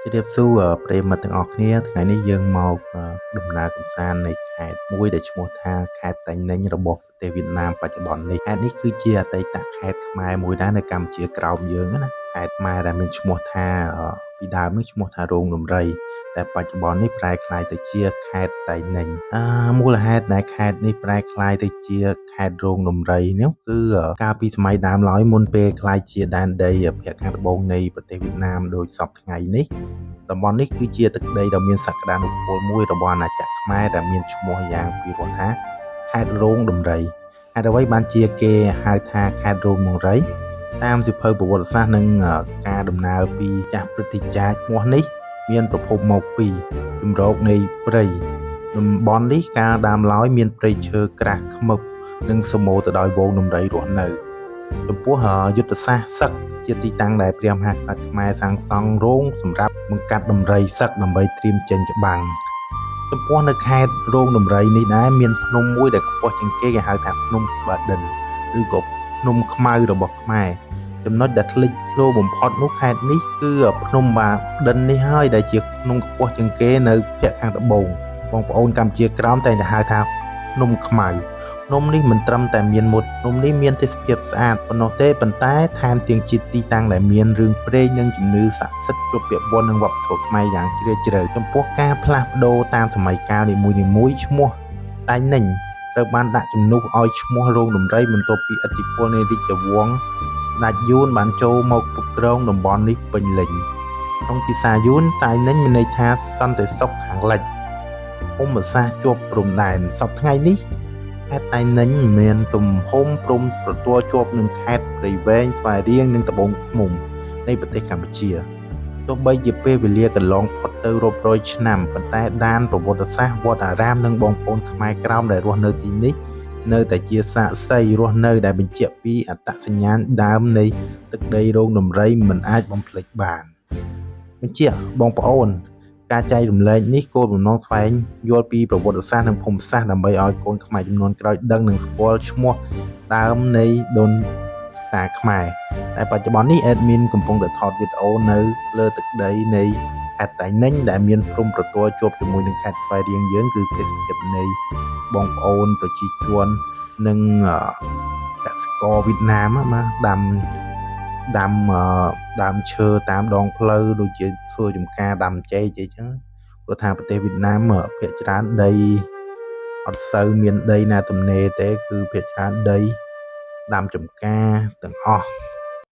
ជម្រាបសួរប្រិយមិត្តទាំងអស់គ្នាថ្ងៃនេះយើងមកដំណើរកម្សាន្តនៃខេត្តមួយដែលឈ្មោះថាខេត្តតៃនិញរបស់ប្រទេសវៀតណាមបច្ចុប្បន្ននេះខេត្តនេះគឺជាអតីតខេត្តខ្មែរមួយដែរនៅកម្ពុជាក្រោមយើងណាខេត្តខ្មែរដែលមានឈ្មោះថាពីដើមនេះឈ្មោះថារោងដំរីតែបច្ចុប្បន្ននេះប្រែក្លាយទៅជាខេត្តតៃនិញមូលហេតុដែលខេត្តនេះប្រែក្លាយទៅជាខេត្តរោងដំរីនេះគឺកាលពីសម័យដើមឡើយមុនពេលក្លាយជាដែនដីភាគខាងត្បូងនៃប្រទេសវៀតណាមដោយសព្វថ្ងៃនេះតំបន់នេះគឺជាទឹកដីដ៏មានសក្តានុពលមួយរបស់អាណាចក្រខ្មែរដែលមានឈ្មោះយ៉ាងពិរោះថាខេត្តរោងដំរីហេតុអ្វីបានជាគេហៅថាខេត្តរោងដំរីតាមសៀវភៅប្រវត្តិសាស្ត្រនិងការដំណើរពីចាស់ព្រឹទ្ធាចារ្យឈ្មោះនេះមានប្រភពមកពីជម្រកនៃព្រៃតំបន់នេះកាលដើមឡើយមានព្រៃឈើក្រាស់ឃ្មឹបនិងសម្បូរទៅដោយហ្វូងដំរីរស់នៅចំពោះយុទ្ធសាស្ត្រសឹកជាទីតាំងដែលព្រះមហាក្សត្រខ្មែរសាងសង់រោងសម្រាប់បង្កាត់ដំរីសឹកដើម្បីត្រៀមចេញច្បាំងចំពោះនៅខេត្តរោងដំរីនេះដែរមានភ្នំមួយដែលខ្ពស់ជាងគេគេហៅថាភ្នំបាដិនឬក៏ភ្នំខ្មៅរបស់ខ្មែរចំណុចដែលធ្លេចធ្លោបំផុតនោះខេត្តនេះគឺភ្នំបាដិននេះហើយដែលជាភ្នំខ្ពស់ជាងគេនៅភាគខាងត្បូងបងប្អូនកម្ពុជាក្រោមតែងតែហៅថាភ្នំខ្មៅភ្នំនេះមិនត្រឹមតែមានមុតភ្នំនេះមានទេសភាពស្អាតប៉ុណ្ណោះទេប៉ុន្តែថែមទាំងជាទីតាំងដែលមានរឿងព្រេងនិងជំនឿស័ក្តិសិទ្ធិជាប់ពាក់ព័ន្ធនឹងវប្បធម៌ខ្មែរយ៉ាងជ្រាលជ្រៅចំពោះការផ្លាស់ប្ដូរតាមសម័យកាលនីមួយៗឈ្មោះតៃនិញត្រូវបានដាក់ជំនួសឲ្យឈ្មោះរោងដំរីបន្ទាប់ពីឥទ្ធិពលនៃរាជវង្សស្ដេចយួនបានចូលមកគ្រប់គ្រងតំបន់នេះពេញលេញក្នុងភាសាយួនតៃនិញមានន័យថាសន្តិសុខខាងលិចភូមិសាស្ត្រជាប់ព្រំដែនសព្វថ្ងៃនេះខេត្តតៃនិញមានទំហំព្រំប្រទល់ជាប់នឹងខេត្តព្រៃវែងស្វាយរៀងនិងត្បូងឃ្មុំនៃប្រទេសកម្ពុជាទោះបីជាពេលវេលាកន្លងផុតទៅរាប់រយឆ្នាំប៉ុន្តែដានប្រវត្តិសាស្ត្រវត្តអារាមនិងបងប្អូនខ្មែរក្រោមដែលរស់នៅទីនេះនៅតែជាសាក្សីរស់នៅដែលបញ្ជាក់ពីអត្តសញ្ញាណដើមនៃទឹកដីរោងដំរីមិនអាចបំភ្លេចបានបញ្ជាក់បងប្អូនការចែករំលែកនេះគោលបំណងស្វែងយល់ពីប្រវត្តិសាស្ត្រនិងភូមិសាស្ត្រដើម្បីឲ្យកូនខ្មែរជំនាន់ក្រោយដឹងនិងស្គាល់ឈ្មោះដើមនៃដូនតាខ្មែរតែបច្ចុប្បន្ននេះ admin កំពុងតែថតវីដេអូនៅលើទឹកដីនៃខេត្តតៃនិញដែលមានព្រំប្រទល់ជាប់ជាមួយនឹងខេត្តស្វាយរៀងយើងគឺទេសភាពនៃបងប្អូនប្រជាជននិងកសិករវៀតណាមណាដាំដាំដើមឈើតាមដងផ្លូវដូចជាធ្វើចំការដាំចេកអីចឹងព្រោះថាប្រទេសវៀតណាមភាគច្រើនដីអត់សូវមានដីណាទំនេរទេគឺភាគច្រើនដីដាំចំការទាំងអស់។